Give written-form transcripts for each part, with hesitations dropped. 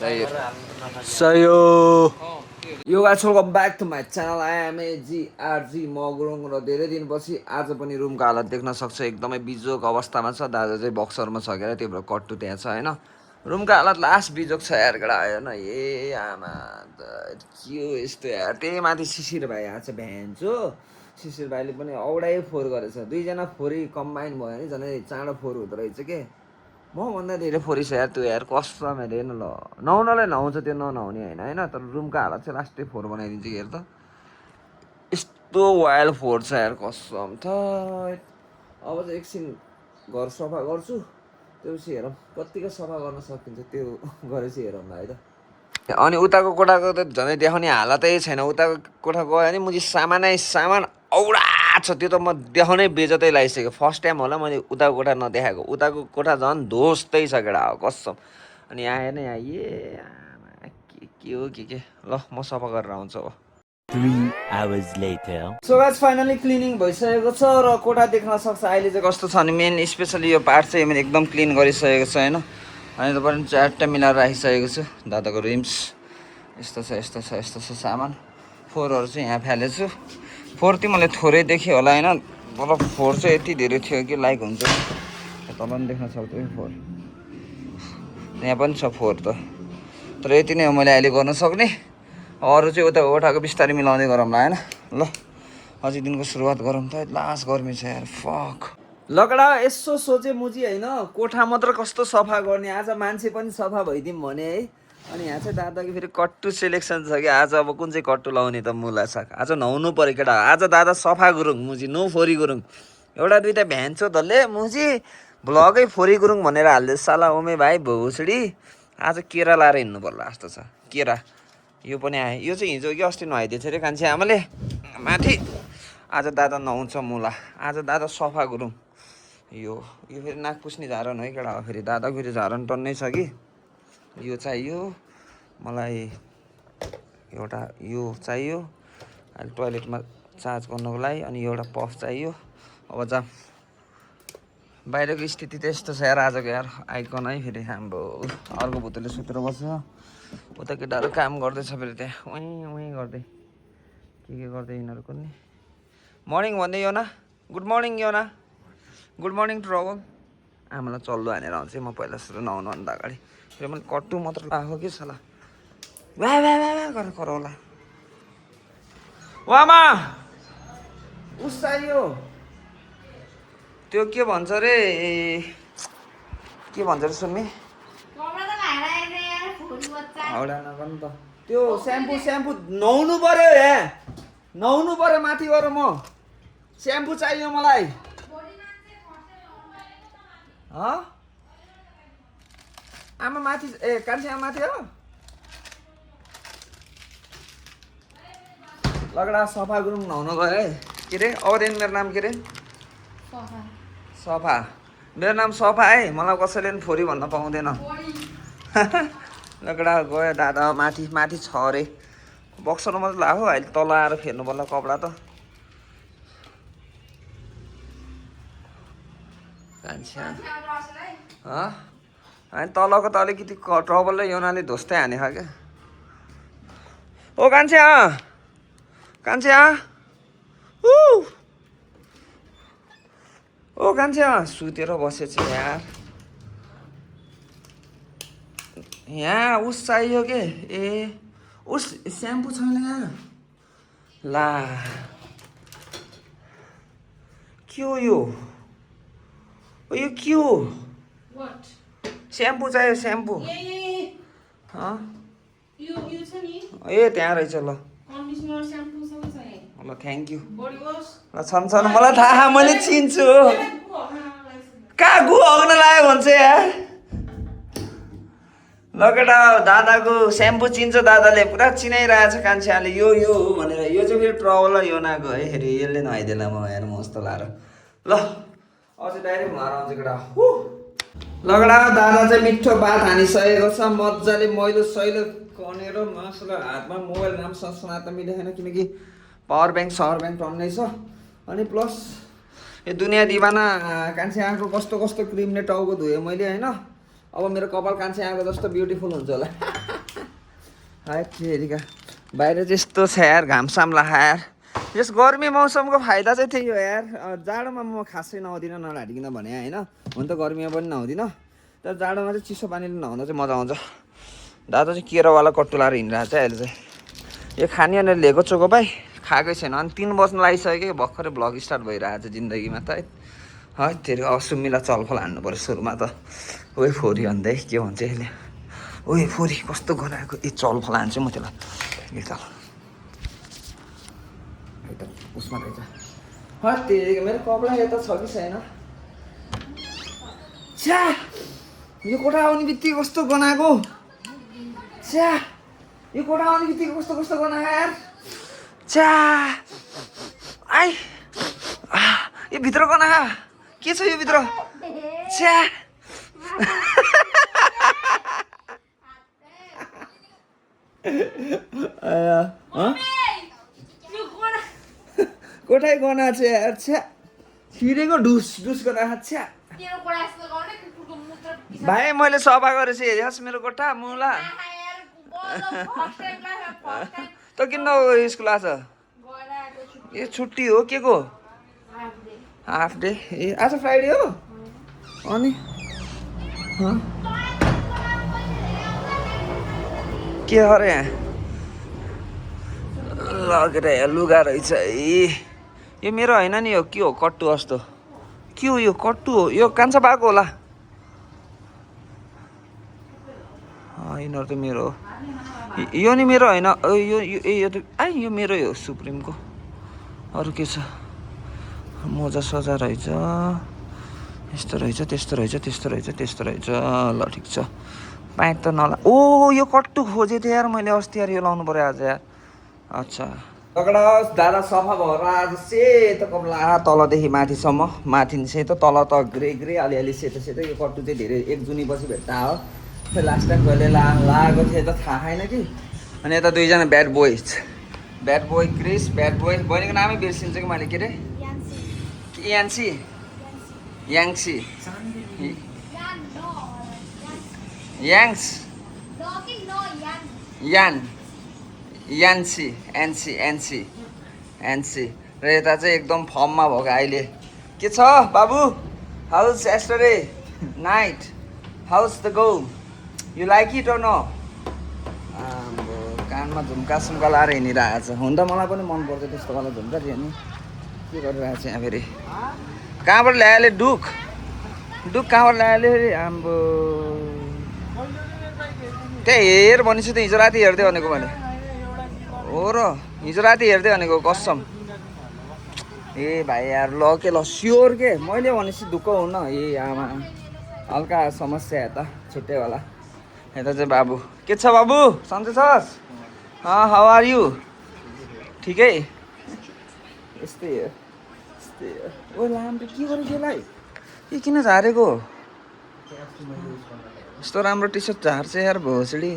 Sayo. You guys welcome back to my channel. I am AGRG मगरुङ र धेरै दिनपछि आज पनि रुमको हालत देख्न सक्छ एकदमै बिजोक अवस्थामा छ। दादा चाहिँ बक्सरमा छ के त्यो भएर कट्टु त्यहाँ छ हैन। रुमको हालत लास्ट बिजोक छ यार गडा हैन। ए आमा के हो यस्तो यार। त्यही माथि शिशिर भाइ आछ भ्यान्चो। शिशिर भाइले पनि औडाइ फोर गरेछ। दुई जना फोरी कम्बाइन भयो नि झनै चाँडो फोर हुँदो रहेछ के। म भन्दा धेरै फोरी छ यार त्यो यार कसम हेरेन ल नहुनलाई नहुन्छ त्यो नहुने हैन तर रुमको हालत चाहिँ लास्टै फोर बनाइदिन्छ हेर त यस्तो वाइल्ड फोर छ यार कसम त अब चाहिँ एकछिन घर सफा गर्छु त्यसपछि हेरौँ कतिको सफा गर्न सकिन्छ त्यो गरेपछि हेरौँ है त अनि उताको कोठाको त झनै देखाउने हालतै छैन उताको कोठा गयो भने मुजी सामान औडा छ त्यो त म देखाउनै बेजतै लागिसक्यो फर्स्ट टाइम होला मैले उताको कोठा नदेखाएको उताको कोठा झन् दोस्तै छ केडा हो कसम अनि आएन यहाँ के हो के ल म सफा गरेर आउँछु अब 3 hours later. So guys finally cleaning भइसकेको छ र कोठा देख्न सक्छ अहिले चाहिँ कस्तो छ अनि मेन स्पेसली यो पार्ट चाहिँ मैले एकदम क्लिन गरिसकेको छु हैन अनि तपाईहरु चारटा मिलाएर राखिसकेको छु दादाको रिम्स यस्तो छ सामान फोरहरु चाहिँ यहाँ फालेछु फोर चाहिँ मैले थोरै देखेँ होला हैन तर फोर चाहिँ यति धेरै थियो कि लाइक हुन्छ तल पनि देख्न सक्छु फोर यहाँ पनि छ फोर त तर यति नै हो मैले अहिले गर्न सक्ने अरु चाहिँ उता ओठाको बिस्तारै मिलाउँदै गरौँला हैन ल अझै दिनको सुरुवात गरौँ त लास्ट गर्मी छ यार फक लगडा यसो सोचे मुजी हैन कोठा मात्र कस्तो सफा गर्ने आज मान्छे पनि सफा भइदिम भने है अनि यहाँ चाहिँ दादाको फेरि कट्टु सिलेक्सन छ कि आज अब कुन चाहिँ कट्टु लाउने त मुला साग आज नहुनु पर्यो केटा आज दादा सफा गुरुङ मुजी नो फोरी गुरुङ एउटा दुईटा भ्यान्चो धल्ले मुजी ब्लगै फोरी गुरुङ भनेर हाल्दै साला ओमे भाइ भोसडी आज केरा लाएर हिँड्नु पर्ला जस्तो छ केरा यो पनि आयो यो चाहिँ हिजो कि अस्ति नुहाइदिएछ अरे कान्छे आमाले माथि आज दादा नुहाउँछ मुला आज दादा सफा गुरुङ यो फेरि नाक पुस्ने झारन है केटा हो फेरि दादाको फेरि झारन टन्नै छ कि यो चाहियो मलाई एउटा यो चाहियो अहिले टोयलेटमा चार्ज गर्नको लागि अनि एउटा पफ चाहियो अब जा बाहिरको स्थिति त यस्तो छ यार आजको यार आइकन है फेरि हाम्रो अर्को भुतले सुतेर बस्छ उता केटाहरू काम गर्दैछ फेरि त्यहाँ उही गर्दै के गर्दै यिनीहरूको नि मर्निङ भन्दै यो ना गुड मर्निङ यो ना गुड मर्निङ ट्रबल आमालाई चल्दो हानेर आउँछ म पहिला सुरु नआउनुभन्दा अगाडि फेरि मैले कट्टु मात्र लाग्यो कि सला वा गरेर कराउला वामा उस चाहियो त्यो के भन्छ रे के भन्छ रे सुन्मी त्यो स्याम्पू नुहाउनु पर्यो यहाँ नुहाउनु पर्यो माथि गएर म स्याम्पू चाहियो मलाई आमा माथि ए कान्छी आमा माथि हो लगडा सफा गुरुङ नुहाउनु गयो है के रे औदेन मेरो नाम के रे सफा मेरो नाम सफा है मलाई कसैले पनि फोरी भन्न पाउँदैन लगडा गयो दादा माथि छ अरे बक्सरमा मात्रै लाग्यो अहिले तल आएर फेर्नु पर्ला कपडा त कान्छा अनि तलको त अलिकति ट्रबलले योनाले धोस्दै हानेछ क्या ओ कान्छा ओ कान्छा सुतेर बसेछ यार यहाँ उस चाहियो के ए उस स्याम्पू छैन यहाँ ला के हो यो के हो स्याम्पू चाहियो स्याम्पू ए त्यहाँ रहेछ ल ल थ्याङ्क यू ल छन् मलाई थाहा मैले चिन्छु कहाँ गु हग्न लाग्यो भन्छ यार लगेटा दादाको स्याम्पू चिन्छ दादाले पुरा चिनाइरहेछ कान्छाले यो हो भनेर यो चाहिँ फेरि ट्रबल यो नाको है फेरि यसले नुहाइदिएला म हेर मस्तो लाएर ल अझै डाइरेक्ट नुहाएर आउँछ केटा लगडा दादा चाहिँ मिठो भात हानिसकेको छ मजाले मैलो सैलो कनेर मसला हातमा मोबाइल राम्रोसँग सुना त मिलेन किनकि पावर ब्याङ्क टन्नै छ अनि प्लस यो दुनियाँ दिवाना कान्छे आँको कस्तो क्रिमले टाउको धोएँ मैले हैन अब मेरो कपाल कान्छे आँको जस्तो ब्युटिफुल हुन्छ होला हेरिका बाहिर चाहिँ यस्तो छ यार, घामसाम लाखा यार। यस गर्मी मौसमको फाइदा चाहिँ त्यही हो यार। जाडोमा म खासै नहुँदिनँ नढाडिकन भने होइन, हुन त गर्मीमा पनि नहुँदिनँ, तर जाडोमा चाहिँ चिसो पानीले नहुँदा चाहिँ मजा आउँछ। दादा चाहिँ केरावाला कट्टु लाएर हिँडिरहेको छ अहिले चाहिँ। यो खाने भनेर लिएको चोको भाइ खाएकै छैन, अनि 3 बज्न लागिसक्यो, भर्खरै भ्लग स्टार्ट भइरहेको छ जिन्दगीमा त है। है तेरो सुमिला चलफल हान्नु पऱ्यो सुरुमा त। ओइ फोरी भन्दै के भन्छ यसले, ओइ फोरी कस्तो गराएको, ए चलफल हान्छु म त्यसलाई एकताल उसमा रहेछ। है तेरो मेरो कपडा यता छ कि छैन। छ्या यो कोठा आउने बित्तिकै कस्तो गनाएको, छ्या यो कोठा आउने बित्तिकै कस्तो कस्तो गनाएको यार। छ्या आइ यो भित्र गनाएको के छ यो भित्र, छ्या कोठाइ गना छ यार। छ्या छिरेको ढुस ढुस गना। छ्या भाइ मैले सफा गरेपछि हेरिहाल्छ मेरो कोठा मुला। त किन स्कुल आछ? ए छुट्टी हो के को? Half day. ए आज फ्राइडे हो अनि के अरे यहाँ लगेर यहाँ लुगा रहेछ है। यो मेरो होइन नि, यो के हो कट्टु जस्तो के हो यो कट्टु हो, यो कान्छा भएको होला होइन त मेरो हो यो नि मेरो होइन यो त आइ यो मेरो हो सुप्रिमको। अरू के छ मोजा सजा रहेछ, यस्तो रहेछ त्यस्तो रहेछ त्यस्तो रहेछ त्यस्तो रहेछ। ल ठिक छ प्यान्ट त नला। ओ यो कट्टु खोजेँ थिएँ यार मैले अस्ति यार, यो लाउनु पऱ्यो आज यार। अच्छा पकडा दादा सफा भएर आज सेतो कपडा तलदेखि माथिसम्म, माथि सेतो तल त ग्रे ग्रे अलिअलि सेतो सेतो। यो कट्टु चाहिँ धेरै 1 जुनीपछि भेट्टा हो। लास्ट टाइम कहिले लागेको थिएँ त थाहा छैन कि। अनि यता 2 जना bad boys, bad boy Chris, bad boy बहिनीको नामै बिर्सिन्छ कि मैले। के अरे यान्सी याङ्सी याङ्स यान यान्सी एनसी एनसी एनसी। र यता चाहिँ एकदम फर्ममा भएको अहिले। के छ बाबु, how's yesterday night, how's the go, you like it or no? कानमा झुम्का सुम्का लाएर हिँडिरहेको छ। हुन त मलाई पनि मनपर्छ त्यस्तो वाला झुम्का थियो नि। के गरिरहेको छ यहाँ फेरि, कहाँबाट ल्याएले डुक डुक कहाँबाट ल्याएले फेरि आम्बो। त्यही हेर भनेपछि त हिजो राति हेर्दै भनेको मैले हो र, हिजो राति हेर्दै भनेको कसम। ए भाइ यार ल के ल स्योर के मैले भनेपछि दुःख हुन्न। ए आमा हल्का समस्या यता छुट्टैवाला। यता चाहिँ बाबु। के छ बाबु सन्चै छस्? How are you? ठिकै यस्तै हो यस्तै हो। ओ लाम्रो के गरेको यसलाई, यो किन झारेको? यस्तो राम्रो टी सर्ट झार्छ यार भोसडी।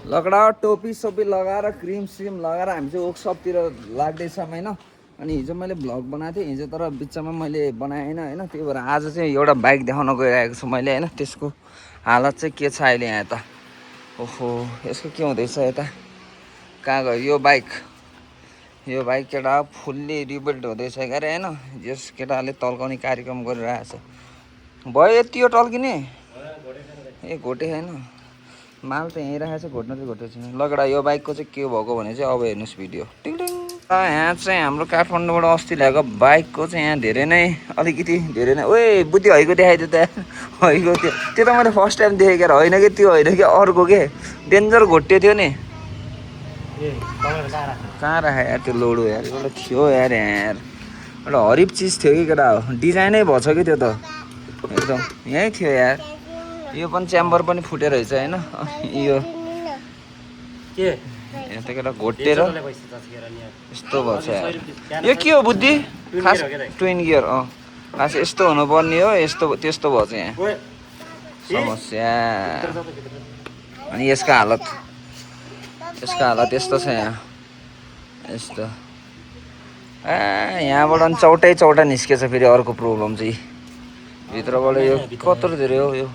लगडा टोपी सोपी लगाएर क्रिम स्रिम लगाएर हामी चाहिँ वर्कसपतिर लाग्दैछौँ होइन। अनि हिजो मैले भ्लग बनाएको थिएँ हिजो, तर बिचमा मैले बनाएन होइन। त्यही भएर आज चाहिँ एउटा बाइक देखाउन गइरहेको छु मैले होइन। त्यसको हालत चाहिँ के छ अहिले यहाँ त। ओहो यसको के हुँदैछ यता, कहाँ गयो यो बाइक? यो बाइक केटा फुल्ली रिबिल्ड हुँदैछ के अरे होइन। यस केटाले टल्काउने कार्यक्रम गरिरहेछ। भयो यति यो टल्किने? ए घोटे छैन, माल त यहीँ राखेको छ, घोट्न चाहिँ घोटेको छैन। लगडा यो बाइकको चाहिँ के भएको भने चाहिँ अब हेर्नुहोस् भिडियो। टिङ टिङ। यहाँ चाहिँ हाम्रो काठमाडौँबाट अस्ति ल्याएको बाइकको चाहिँ यहाँ धेरै नै अलिकति धेरै नै। ओए बुद्धि हैको देखाइदियो त हैको त्यो त मैले फर्स्ट टाइम देखेँ क्या। होइन कि त्यो होइन कि अर्को के डेन्जर घोट्यो थियो नि। कहाँ राखेँ यार त्यो लोडो यार, एउटा थियो यार यहाँ यार, एउटा हरिब चिज थियो कि केटा हो। डिजाइनै भएछ कि त्यो त एकदम यहीँ थियो यार। यो पनि च्याम्बर पनि फुटेर रहेछ होइन। यो के यहाँ त केटा घोटेर यस्तो भएछ यार। यो के हो बुद्धि? खास ट्विन गियर खास यस्तो हुनुपर्ने हो, यस्तो त्यस्तो भएछ यहाँ समस्या। अनि यसको हालत यस्तो छ यहाँ यस्तो। यहाँबाट पनि चौटा निस्केछ फेरि। अर्को प्रब्लम चाहिँ भित्रबाट यो कत्रो धेरै हो यो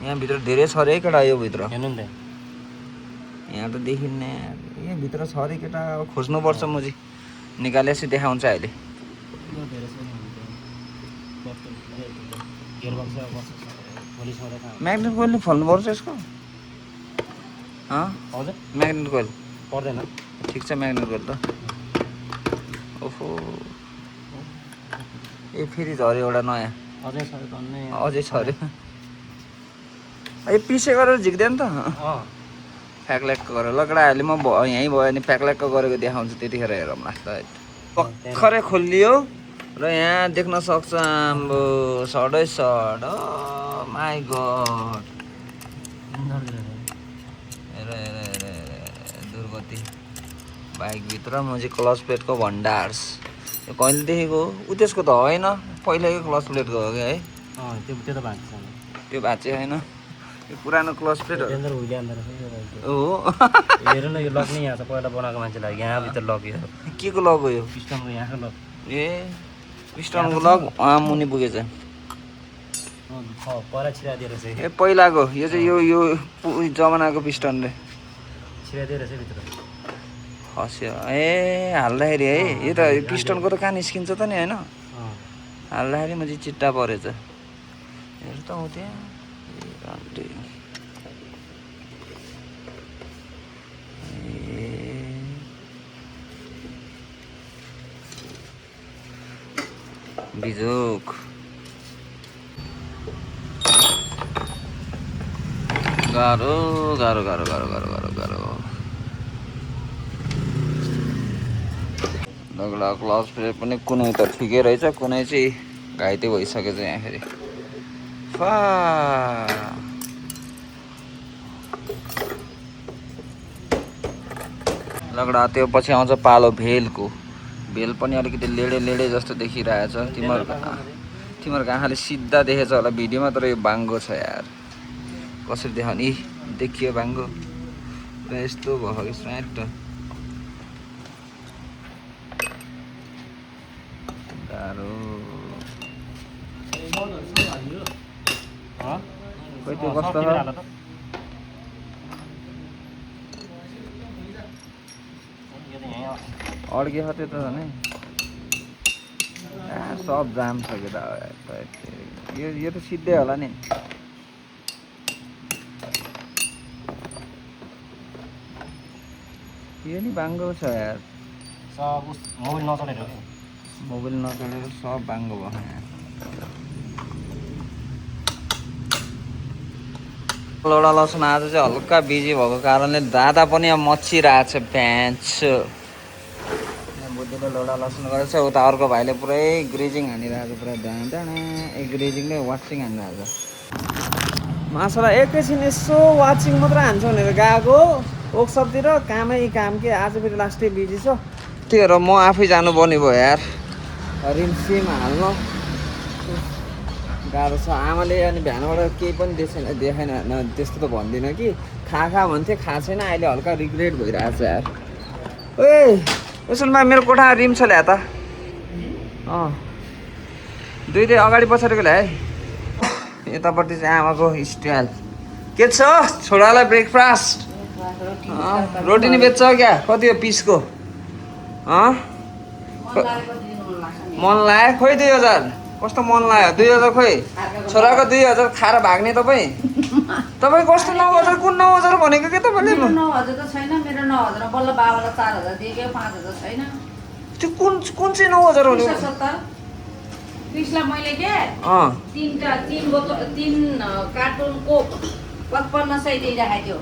यहाँभित्र धेरै छ अरे केटा यो भित्र हेर्नु नि त यहाँ त देखिन्न यहाँभित्र छ अरे केटा अब खोज्नुपर्छ म चाहिँ निकालेपछि देखाउँछ अहिले म्याग्नेट कोइलले खोल्नुपर्छ यसको हजुर म्याग्नेट कोइल पर्दैन ठिक छ म्याग्नेट कोइल त ओहो ए फेरि झऱ्यो एउटा नयाँ अझै छ भन्ने अझै छ अरे ए पिसे गरेर झिक्दैन त फ्याक्ल्याक्क गरेर लकडा अहिले म यहीँ भयो भने फ्याक्ल्याक्क गरेको देखाउँछु त्यतिखेर हेरौँ त भर्खरै खोलियो र यहाँ देख्न सक्छ हाम्रो सडै सड माई गड हेर हेर हेर हेर दुर्गति बाइकभित्र म चाहिँ क्लच प्लेटको भण्डार्स यो कहिलेदेखिको ऊ त्यसको त होइन पहिलाकै क्लच प्लेटको हो कि है त्यो त भएको छ त्यो भाँचे होइन यो पुरानो क्लच प्लेट डेन्जर हुइले आउँदो रहेछ हो हेर न यो लक नै यहाँ छ पहिला बनाएको मान्छेलाई यहाँभित्र लक यो के को लग हो यो पिस्टनको यहाँको लक ए पिस्टनको लग मुनि पुगेछ पहिला छिराइदिएर रहेछ ए पहिलाको यो चाहिँ यो जमानाको पिस्टनले छिराइदिएर रहेछ भित्र खस्यो ए हाल्दाखेरि है यो त पिस्टनको त कहाँ निस्किन्छ त नि होइन हाल्दाखेरि म चाहिँ चिट्टा परेछ हेर त हो त्यहाँ बिजोक गाह्रो गाह्रो गाह्रो गाह्रो गाह्रो गाह्रो गाह्रो लगडा क्लच प्लेट पनि कुनै त ठिकै रहेछ कुनै चाहिँ घाइते भइसकेछ यहाँ फेरि फा लगडा त्यो पछि आउँछ पालो भेलको भेल पनि अलिकति लेडे लेडे जस्तो देखिरहेछ तिमीहरूको आँखाले सिधा देखेछ होला भिडियोमा तर यो बाङ्गो छ यार कसरी देखाउने देखियो बाङ्गो र यस्तो भयो कि स्याट गाह्रो खोइ त्यो कस्तो अड्के त्यो त झन् सब जाम छ कि यो त सिधै होला नि यो नि बाङ्गो छ यार सब मोबाइल नचलेर हो मोबाइल नचलेर सब बाङ्गो भयो यहाँ लोडा लसुन आज चाहिँ हल्का बिजी भएको कारणले दादा पनि अब मच्चिरहेछ प्याच बुद्धिले लोडा लसुन गरेछ उता अर्को भाइले पुरै ग्रेजिङ हानिरहेको पुरा डाँडा ए ग्रेजिङ नै वाचिङ हानिरहेको मासुला एकैछिन यसो वाचिङ मात्र हान्छ भनेर गएको वर्कसपतिर कामै काम के आज फेरि लास्टै बिजी छ त्यही भएर म आफै जानुपर्ने भयो यार रिमसिम हाल्न गाह्रो छ आमाले अनि बिहानबाट केही पनि देखाएन त्यस्तो त भन्दिनँ कि खा भन्थे खा छैन अहिले हल्का रिग्रेट भइरहेको छ यार ए उसमा मेरो कोठामा रिम छ ल्या त दुइटै अगाडि पछाडिको ल्याए यतापट्टि चाहिँ आमाको स्टाइल के छ छोरालाई ब्रेकफास्ट रोटी नि बेच्छ क्या कति हो पिसको मन लाग्यो खोइ 2000 कस्तो मन लाग्यो 2000 खोइ छोराको 2000 खाएर भाग्ने तपाईँ कस्तो 9000 कुन 9000 भनेको के तपाईँले 9000 त छैन मेरो 9000 बल्ल बाबालाई 4000 दिएको 5000 छैन त्यो कुन चाहिँ 9000 हो कृष्णलाई मैले के तीन कार्टुन कोक 5500 दिइराखेको थियो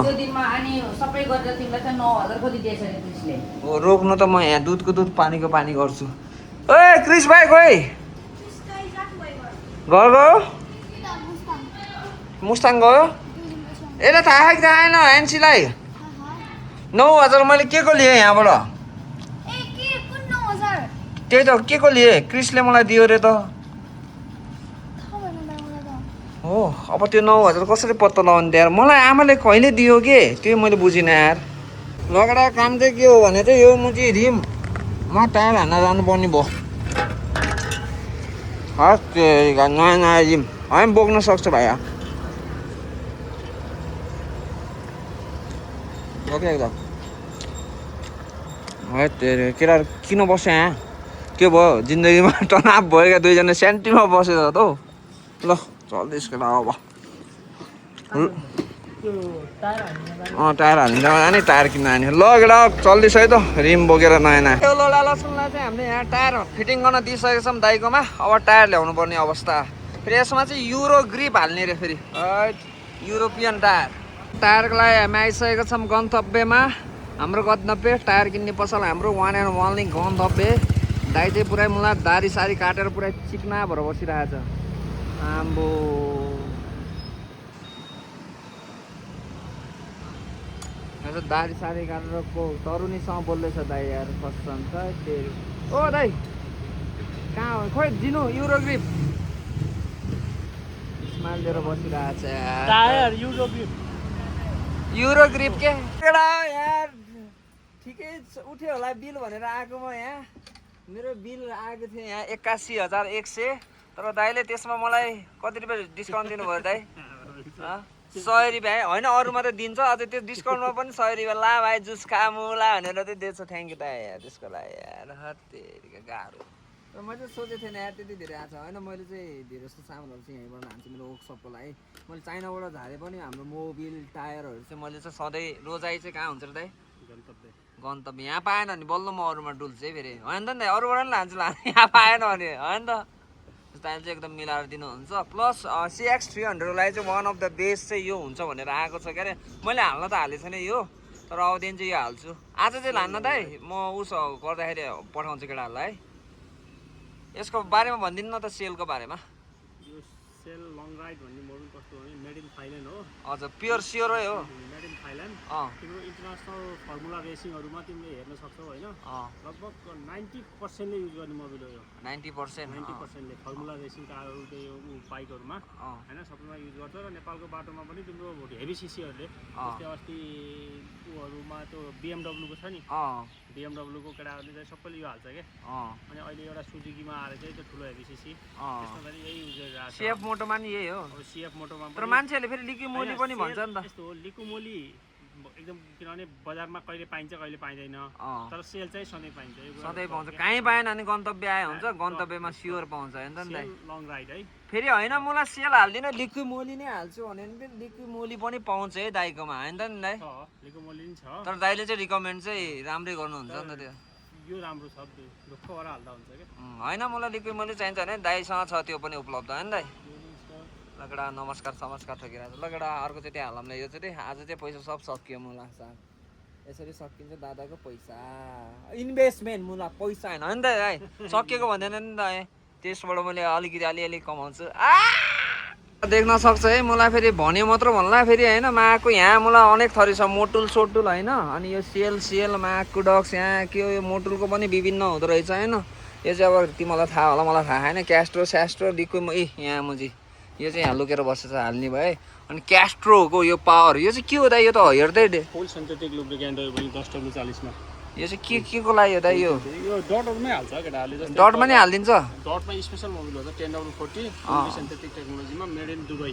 त्यो दिनमा अनि सबै गरेर तिमीलाई त 9000 कति दिएछ नि कृष्णले हो रोक्नु त म यहाँ दुधको दुध पानीको पानी गर्छु ओए क्रिस भाइ खोइ घर गयो मुस्ताङ गयो यसलाई थाहा आएन एनसीलाई 9000 मैले के को लिएँ यहाँबाट त्यही त के को लिएँ क्रिसले मलाई दियो रे त हो अब त्यो 9000 कसरी पत्ता लगाउनु दिएर मलाई आमाले कहिले दियो के त्यो मैले बुझिनँ यार लगडा काम चाहिँ के हो भने चाहिँ यो म चाहिँ रिम म टायर हान्न जानुपर्ने भयो नयाँ रिम हामी बोक्न सक्छ भाइ ओके एकदम है तेरे केटा किन बस्यो यहाँ के भयो जिन्दगीमा तनाव भयो क्या दुईजना सेन्टीमा बसेर त हौ ल चल्दैछ केटा अब टायर हाल्नु जाने टायर किन्न जाने ल केटा चल्दैछ है त रिम बोकेर नयाँ नयाँ यो लोडा लसुनलाई चाहिँ हामीले यहाँ टायर फिटिङ गर्न दिइसकेको छौँ दाइकोमा अब टायर ल्याउनु पर्ने अवस्था फेरि यसमा चाहिँ युरो ग्रिप हाल्ने रे फेरि युरोपियन टायरको लागि हामी आइसकेको छौँ गन्तव्यमा हाम्रो गन्तव्य टायर किन्ने पसल हाम्रो 1 and 1 गन्तव्य दाइ चाहिँ पुरै मलाई दारी सारी काटेर पुरै चिकना भएर बसिरहेछ आम्बो दारी सारी काटेर को तरुनीसँग बोल्दैछ दाइ यार कसम छ तेरि ओ दाइ कहाँ हो खोइ दिनु युरो ग्रिप स्माइल दिएर बसिरहेछ टायर युरो ग्रिप के केटा यार ठिकै उठ्यो होला बिल भनेर आएको म यहाँ मेरो बिल आएको थियो यहाँ 81,100 तर दाइले त्यसमा मलाई कति रुपियाँ डिस्काउन्ट दिनुभयो दाइ 100 रुपियाँ होइन अरूमा त दिन्छ अझै त्यो डिस्काउन्टमा पनि 100 रुपियाँ ला भाइ जुस खामुला भनेर चाहिँ दिएछ थ्याङ्क यू दाइ यार त्यसको लागि यार हत्तेरिका गाह्रो तर मैले चाहिँ सोचेको थिएन यार त्यति धेरै आएको छ होइन मैले चाहिँ धेरै जस्तो सामानहरू चाहिँ यहीँबाट हान्छु मेरो वर्कसपको लागि मैले चाइनाबाट झारे पनि हाम्रो मोबिल टायरहरू चाहिँ मैले चाहिँ सधैँ रोजाइ चाहिँ कहाँ हुन्छ र दाइ गन्तव्य यहाँ पाएन भने बल्ल म अरूमा डुल्छु है फेरि होइन त नि अरूबाट पनि लान्छु यहाँ पाएन भने होइन त स्टाइल चाहिँ एकदम मिलाएर दिनुहुन्छ प्लस CX300लाई चाहिँ वान अफ द बेस्ट चाहिँ यो हुन्छ भनेर आएको छ के अरे मैले हाल्न त हालेको छैन यो तर अबदेखि चाहिँ यो हाल्छु आज चाहिँ लान्न दाइ म उस गर्दाखेरि पठाउँछु केटाहरूलाई यसको बारेमा भनिदिनु न त सेलको बारेमा यो सेल लङ राइड भन्ने मोडल कस्तो हो भने मेड इन थाइल्यान्ड हो हजुर प्योर स्योरै हो मेड इन थाइल्यान्ड तिम्रो इन्टरनेसनल फर्मुला रेसिङहरूमा तिमीले हेर्न सक्छौ होइन लगभग 90%ले युज गर्ने मोबिल हो यो 90%ले फर्मुला रेसिङ कारहरू त्यो बाइकहरूमा होइन सबैमा युज गर्छ र नेपालको बाटोमा पनि तिम्रो हेभी सिसीहरूले जस्तै अस्ति ऊहरूमा त्यो BMW को छ नि BMW को केटाहरूले चाहिँ सबैले यो हाल्छ क्या अनि अहिले एउटा सुजुकीमा आएर चाहिँ त्यो ठुलो हेभी सिसी त्यसमा पनि यही युज गरिरहेको छ CF मोटोमा नि यही हो अब CF मोटोमा तर मान्छेहरूले फेरि लिक्यु मोली पनि भन्छ नि त यस्तो हो लिक्यु मोली एकदम किनभने बजारमा कहिले पाइन्छ कहिले पाइँदैन तर सेल चाहिँ सधैँ पाइन्छ सधैँ पाउँछ कहीँ पाएन भने गन्तव्य आए हुन्छ गन्तव्यमा स्योर पाउँछ होइन त नि लङ राइड है फेरि होइन मलाई सेल हाल्दिनँ लिक्यु मोली नै हाल्छु भने पनि लिक्यु मोली पनि पाउँछ है दाइकोमा होइन त नि दाइ लिक्यु मोली नि छ तर दाइले चाहिँ रिकमेन्ड चाहिँ राम्रै गर्नुहुन्छ नि त त्यो यो राम्रो छ ढुक्क गरेर हाल्दा हुन्छ क्या होइन मलाई लिक्यु मोली चाहिन्छ भने दाइसँग छ त्यो पनि उपलब्ध होइन दाइ लगडा नमस्कार समस्कार ठोकिरहेको छ लगडा अर्कोचोटि हालौँला योचोटि आज चाहिँ पैसा सब सकियो मलाई लाग्छ यसरी सकिन्छ दादाको पैसा इन्भेस्टमेन्ट मुला पैसा होइन नि त है सकिएको भन्दैन नि त त्यसबाट मैले अलिकति अलिअलि कमाउँछु देख्न सक्छ है मलाई फेरि भन्यो मात्र भन्ला फेरि होइन माको यहाँ मलाई अनेक थरी छ मोटुल सोटुल होइन अनि यो सेल माको डक्स यहाँ के हो यो मोटुलको पनि विभिन्न हुँदो रहेछ होइन यो चाहिँ अब तिमीलाई थाहा होला मलाई थाहा छैन क्यास्ट्रो लिक्विड यहाँ मुजी यो चाहिँ यहाँ लुकेर बसेछ हाल्ने भए अनि क्यास्ट्रोको यो पावर यो चाहिँ के हो दाइ यो त हेर्दै फुल सिन्थेटिक लुब्रिकेन्ट हो पनि 10W40 मा यो चाहिँ के को लागि हो दाइ यो डटहरुमै हाल्छ केटाहरूले जस्तै डटमा नै हालिदिन्छ डटमा स्पेशल मोबिल हो 10W40 फुल सिन्थेटिक टेक्नोलोजीमा made in Dubai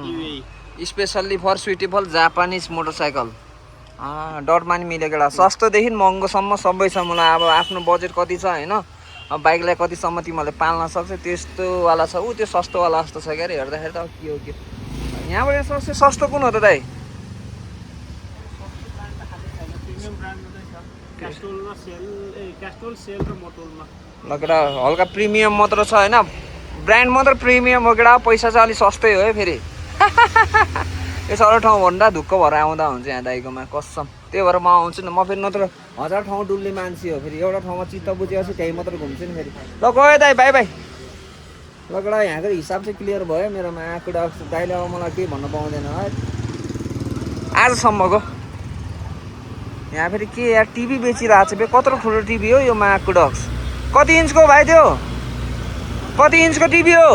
UAE specially for suitable Japanese motorcycle डटमा नि मिल्यो केटा सस्तोदेखि महँगोसम्म सबै छ मलाई अब आफ्नो बजेट कति छ होइन अब बाइकलाई कतिसम्म तिमीहरूले पाल्न सक्छ त्यस्तोवाला छ ऊ त्यो सस्तोवाला जस्तो छ क्या अरे हेर्दाखेरि त के हो के यहाँबाट सबसे सस्तो कुन हो त दाइ ल केटा हल्का प्रिमियम मात्र छ होइन ब्रान्ड मात्र प्रिमियम हो केटा पैसा चाहिँ अलिक सस्तै हो है फेरि यसो अरू ठाउँ भन्दा धुक्क भएर आउँदा हुन्छ यहाँ दाइकोमा कसम त्यही भएर म आउँछु नि म फेरि नत्र 1000 ठाउँ डुल्ने मान्छे हो फेरि एउटा ठाउँमा चित्त बुझेपछि त्यही मात्र घुम्छु नि फेरि ल गयो दाइ बाई बाई ल केटा यहाँको हिसाब चाहिँ क्लियर भयो मेरोमा आएको दाइले अब मलाई केही भन्नु पाउँदैन है आजसम्मको यहाँ फेरि के यार टिभी बेचिरहेको छ बे कत्रो ठुलो टिभी हो यो माको डक्स कति इन्चको भाइ त्यो कति इन्चको टिभी हो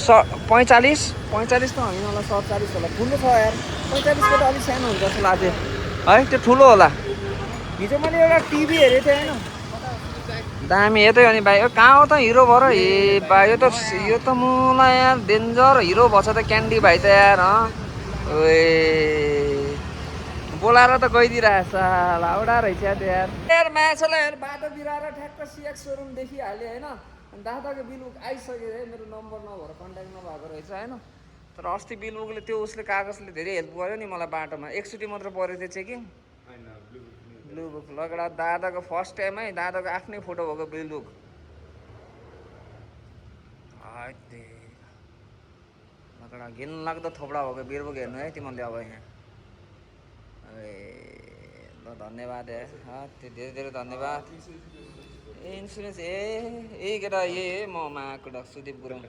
45 त होइन होला 47 होला ठुलो छ यार 45 को त अलिक सानो हुन्छ जस्तो लाग्थ्यो है त्यो ठुलो होला हिजो मैले एउटा टिभी हेरेको थिएँ होइन दामी यतै अनि भाइ कहाँ हो त हिरो भएर ए भाइ यो त मलाई यार डेन्जर हिरो भएछ त क्यान्डी भाइ त यार ओए बोलाएर त गइदिइरहेछ लाउडा रहेछ यार यार माछालाई यार बाटो बिराएर ठ्याक्क सिएक्स सोरुम देखिहाल्यो होइन अनि दादाको बिलबुक आइसक्यो है मेरो नम्बर नभएर कन्ट्याक्ट नभएको रहेछ होइन तर अस्ति बिलबुकले त्यो उसले कागजले धेरै हेल्प गर्यो नि मलाई बाटोमा एकचोटि मात्र परेको थियो चेकिङ ब्लुबुक लगडा दादाको फर्स्ट टाइम है दादाको आफ्नै फोटो भएको बिलबुक लगडा घिन लाग्दो थोपडा भएको बिलबुक हेर्नु है तिमीले अब यहाँ ल धन्यवाद त्यो धेरै धेरै धन्यवाद ए इन्सुरेन्स ए केटा ए म आएको डा सुदीप गुरुङ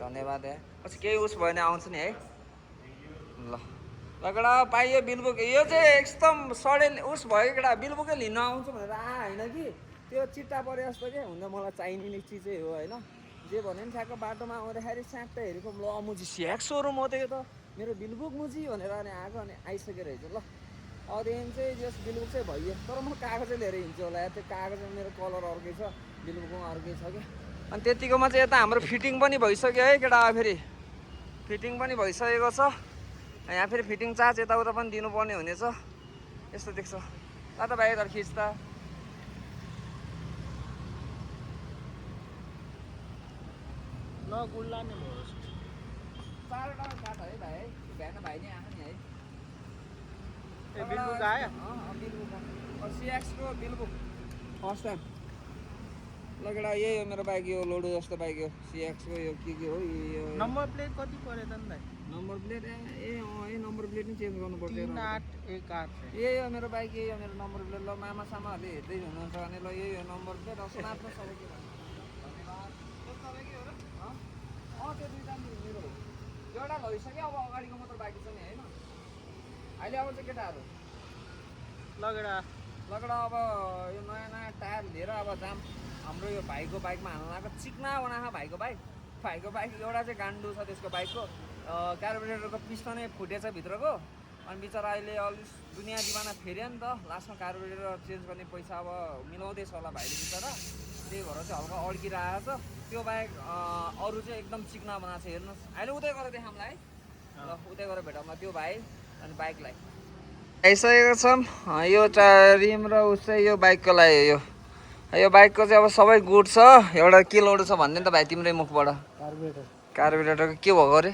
धन्यवाद पछि केही उस भयो भने आउँछ नि है ल लगडा पाइयो बिलबुक यो चाहिँ एकदम सडे उस भयो केटा बिलबुकै लिन आउँछु भनेर होइन कि त्यो चिट्टा परे जस्तो के हुँदा मलाई चाहिने चिजै हो होइन जे भन्यो नि ठ्याक्क बाटोमा आउँदाखेरि स्याक्ट हेरेको ल मुजी स्याक सोरुम हो त्यो त मेरो बिलबुक मुजी भनेर अनि आएको अनि आइसकेको रहेछ ल अदेखि चाहिँ जस बिलबुक चाहिँ भइयो तर म कागजै लिएर हिँड्छु होला त्यो कागजमा मेरो कलर अर्कै छ बिलबुकमा अर्कै छ कि अनि त्यतिकोमा चाहिँ यता हाम्रो फिटिङ पनि भइसक्यो है केटा फेरि फिटिङ पनि भइसकेको छ यहाँ फेरि फिटिङ चार्ज यताउता पनि दिनुपर्ने हुनेछ यस्तो देख्छ दादा भाइ यता खिच्दा ल गुल्ला नै भयो 4 टाढा काट है भाइ बिहान भाइ नै आएको नि है ए बिलबुक आयो बिलबुक सिएक्सको बिलबुक फर्स्ट टाइम लगेडा यही हो मेरो बाइक यो लोडो जस्तो बाइक हो सिएक्सको यो के हो यो नम्बर प्लेट कति पर्यो त भाइ नम्बर प्लेट ए नम्बर प्लेट नि चेन्ज गर्नुपर्छ 3818 यही हो मेरो बाइक यही हो मेरो नम्बर प्लेट ल मामा सामाहरूले हेर्दै हुनुहुन्छ भने ल यही हो नम्बर प्लेट अस्मात्म सबै के भन्नु त्यो दुईटा मेरो एउटा भइसक्यो अब अगाडिको मात्र बाँकी छ नि होइन अहिले अब चाहिँ केटाहरू लगेडा अब यो नयाँ नयाँ टायर लिएर अब जाम हाम्रो यो भाइको बाइकमा हाल्न लगाएको चिक्ना बनाएको भाइको बाइक एउटा चाहिँ गान्डु छ त्यसको बाइकको कार्बोरेटरको पिस्टनै फुटेछ भित्रको अनि बिचरा अहिले अलिक दुनियाँ दिवाना फेऱ्यो नि त लास्टमा कार्बोरेटर चेन्ज गर्ने पैसा अब मिलाउँदैछ होला भाइले बिचरा त्यही भएर चाहिँ हल्का अड्किरहेको छ त्यो बाइक अरू चाहिँ एकदम चिक्ना बनाएको छ हेर्नुहोस् अहिले उतै गरेर देखाउँलाई ल उतै गरेर भेटौँला त्यो भाइ अनि बाइकलाई आइसकेको छौँ यो रिम र उस चाहिँ यो बाइकको लागि यो बाइकको चाहिँ अब सबै गुड छ एउटा के लोड छ भन्ने त भाइ तिम्रै मुखबाट कार्बोरेटरको के भएको अरे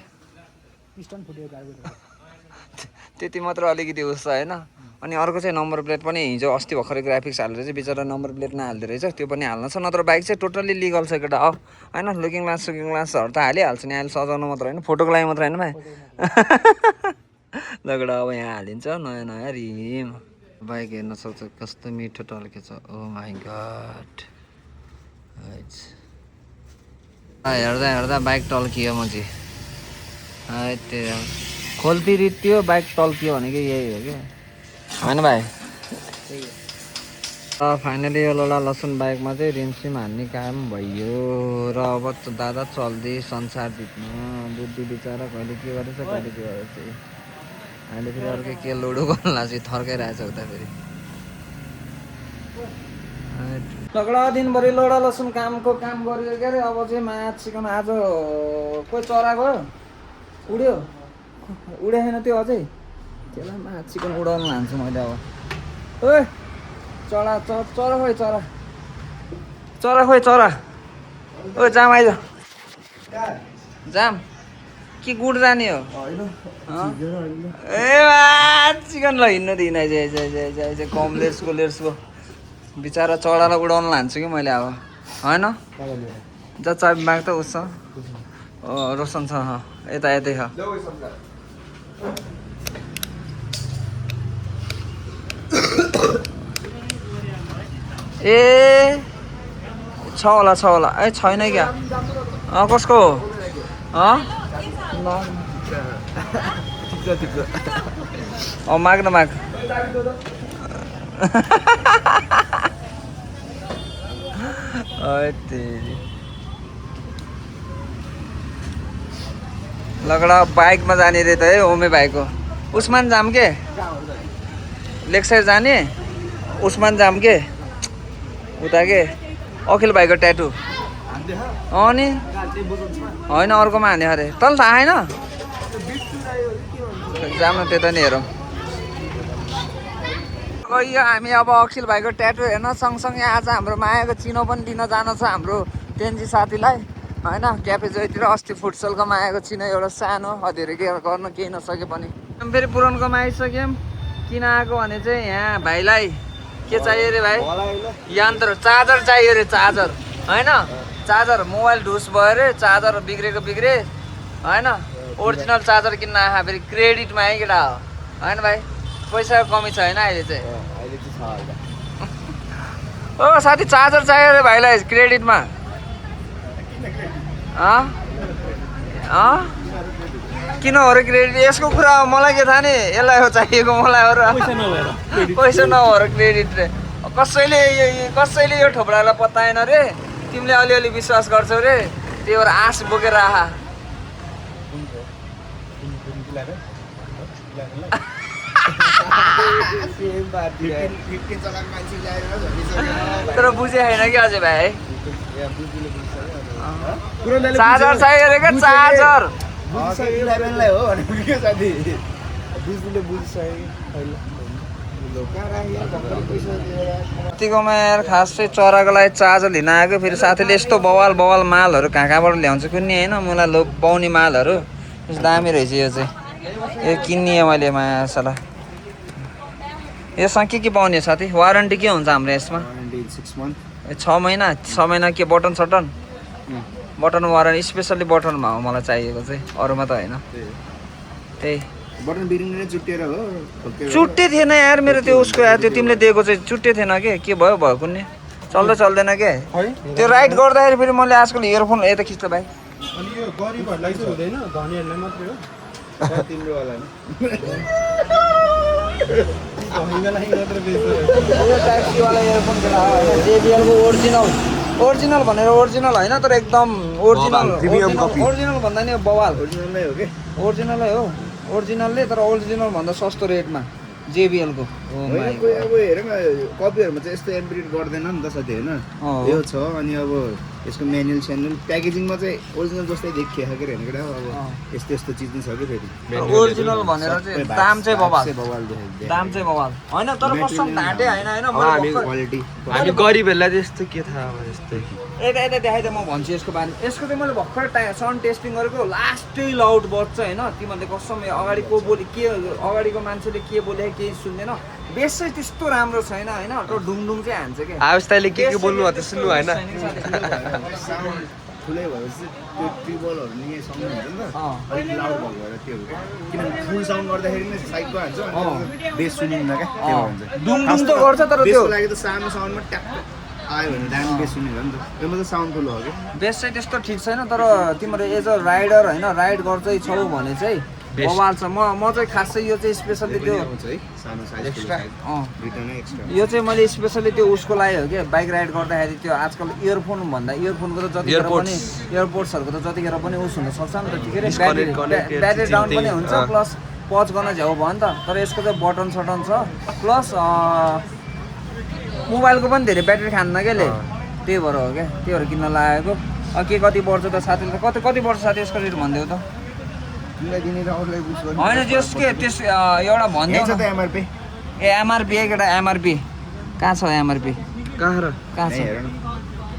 पिस्टन फुट्यो कार्बोरेटर त्यति मात्र अलिकति उस छ होइन अनि अर्को चाहिँ नम्बर प्लेट पनि हिजो अस्ति भर्खरै ग्राफिक्स हालेर चाहिँ बिचरा नम्बर प्लेट नहाल्दो रहेछ त्यो पनि हाल्नु छ नत्र बाइक चाहिँ टोटल्ली लिगल छ केटा होइन लुकिङ ग्लासहरू त हालिहाल्छ नि अहिले सजाउनु मात्र होइन फोटोको लागि मात्र होइन भाइ लगेर अब यहाँ हालिन्छ नयाँ नयाँ रिम बाइक हेर्न सक्छ कस्तो मिठो टल्केछ ओ माई गड हेर्दा हेर्दा बाइक टल्कियो म चाहिँ त्यो खोल्ती रित्यो बाइक टल्कियो भनेको यही हो क्या होइन भाइ फाइनली यो लोडा लसुन बाइकमा चाहिँ रिमसिम हान्ने काम भयो र अब दादा चल्दै संसार जित्नु बुद्धि बिचरा कहिले के गरेछ कहिले के गरेछ अहिले फेरि अर्कै के लोडो गर्नु लाग्छ थर्काइरहेछ उता फेरि लगडा दिनभरि लोडा लसुन काम गऱ्यो के अरे अब चाहिँ माछा चिकन आज कोही चरा गयो उड्यो छैन त्यो अझै त्यसलाई माछा चिकन उडाउनु लान्छु मैले अब ओए चरा खोइ चरा ओ जाम आइज जाम के गुड जाने हो ए चिकन ल हिँड्नु दिइन आइज कम लेर्सको बिचरा चरालाई उडाउनु लान्छु कि मैले अब होइन जा चाबी माग त उस रोशन छ यतै छ ए छ होला ए छैन क्या कसको हो माग न माग लगडा बाइकमा जाने रे त है ओमे भाइको उस्मान जाम के लेक साइड जाने उस्मान जाम के उता के अखिल भाइको ट्याटु नि होइन अर्कोमा हाने अरे तल थाहा छैन जाम न त्यता नि हेरौँ गयो हामी अब अखिल भाइको ट्याटु हेर्न सँगसँगै आज हाम्रो मायाको चिनो पनि दिन जान छ हाम्रो तेन्जी साथीलाई होइन क्याफे जोइतिर अस्ति फुटसलको मायाको चिनो एउटा सानो धेरै के गर्न केही नसके पनि फेरि पुरानकोमा आइसक्यौँ किन आएको भने चाहिँ यहाँ भाइलाई के चाहियो अरे भाइ यन्त्र चार्जर चाहियो अरे चार्जर होइन चार्जर मोबाइल ढुस भयो अरे चार्जर बिग्रे होइन ओरिजिनल चार्जर किन्न आँखा फेरि क्रेडिटमा है केटा हो होइन भाइ पैसाको कमी छ होइन अहिले चाहिँ ओ साथी चार्जर चाहियो अरे भाइलाई क्रेडिटमा किन हो र क्रेडिट यसको कुरा मलाई के थाहा नि यसलाई हो चाहिएको मलाई हो र पैसा नभएर क्रेडिट रे कसैले यो ठोपडालाई पत्ताएन रे तिमीले अलिअलि विश्वास गर्छौ रे त्यही भएर आश बोकेर आहा तर बुझे होइन कि अझै भाइ चार्जर चाहियो अरे क्या चार्जर यतिकोमा यार खास चाहिँ चराको लागि चार्जर लिन आएको फेरि साथीले यस्तो बवाल मालहरू कहाँबाट ल्याउँछ कुन्नी होइन मलाई पाउने मालहरू दामी रहेछ यो चाहिँ यो किन्ने मैले मायासाला यसमा के पाउने साथी वारेन्टी के हुन्छ हाम्रो यसमा 6 महिना के बटन वारेन्टी स्पेसल्ली बटनमा हो मलाई चाहिएको चाहिँ अरूमा त होइन त्यही बटन बिग्रिने चुट्टिएर हो चुट्टे थिएन यार मेरो त्यो उसको त्यो तिमीले दिएको चाहिँ चुट्टे थिएन के भयो कुन्ने चल्दैन के त्यो राइड गर्दाखेरि फेरि मैले आजकल इयरफोन यता खिच्छ भाइ अनि यो गरिबहरुलाई चाहिँ हुँदैन धनीहरुलाई मात्रै हो तिम्रो वाला यो ट्याक्सीवाला इयरफोन केटा हो JBL को ओरिजिनल भनेर ओरिजिनल होइन तर एकदम ओरिजिनल भन्दा नि बवाल ओरिजिनलै हो के ओरिजिनलै हो ओरिजिनलले तर ओरिजिनल भन्दा सस्तो रेटमा JBL को अब हेर न कपीहरुमा चाहिँ यस्तो एम्ब्रिड गर्दैन नि त साथी हैन यो छ अनि अब यसको म्यानुअल प्याकेजिङमा चाहिँ ओरिजिनल जस्तै देखिएको के हैन केटा अब यस्तो चीज पनि छ के फेरि ओरिजिनल भनेर चाहिँ दाम चाहिँ बवाल हैन तर कसम ढाटे हैन हामी गरिबहरुलाई त्यस्तो के थाहा अब यस्तो यता देखाइदिए म भन्छु यसको बारे यसको चाहिँ मैले भर्खर साउन्ड टेस्टिङ गरेको लास्टै लाउड बज्छ हैन तिमीहरूले कसम अगाडि को बोले के अगाडिको मान्छेले के बोले केही सुन्दैन बेस चाहिँ त्यस्तो राम्रो छैन हैन तर ढुङढुङ चाहिँ हान्छ के आवाजले के बोल्नु हो त सुन्नु हैन साउन्ड ठुलै भएपछि त्यो ट्रिबलहरु नि साउन्ड हुन्छ नि त अलिक लाउड भएर त्यो हो किनभने फुल साउन्ड गर्दाखेरि नै साइडको हान्छ अनि बेस सुनिन्न के त्यो हुन्छ ढुङढुङ त गर्छ तर त्यो बेसको लागि त सानो साउन्डमा ट्याप आयो भने दामी बेस सुनिन्छ नि त त्यो मात्रै साउन्ड ठुलो हो के बेस चाहिँ त्यस्तो ठिक छैन तर तिम्रो एज अ राइडर हैन राइड गर्दै छौ भने चाहिँ बवाल छ म चाहिँ खासै यो चाहिँ स्पेसली त्यो सानो साइज एक्स्ट्रा एक्स्ट्रा यो चाहिँ मैले स्पेसली त्यो उसको लागि हो के बाइक राइड गर्दाखेरि त्यो आजकल इयरफोन भन्दा इयरफोनको त जतिखेर पनि एयरपोर्ट्सहरुको त जतिखेर पनि उस हुन सक्छ नि त ठिकै ब्याट्री डाउन पनि हुन्छ प्लस पज गर्न झ्याउ भयो नि त तर यसको चाहिँ बटन सटन छ प्लस मोबाइलको पनि धेरै ब्याट्री खान्न केले त्यही भएर हो क्या त्यही भएर किन्न लागेको के कति पर्छ त साथीले कति पर्छ साथी यसको रेट भनिदेऊ त होइन जस के त्यस एउटा भनिदेऊ एमआरपी एमआरपी केटा एमआरपी कहाँ छ एमआरपी कहाँ छ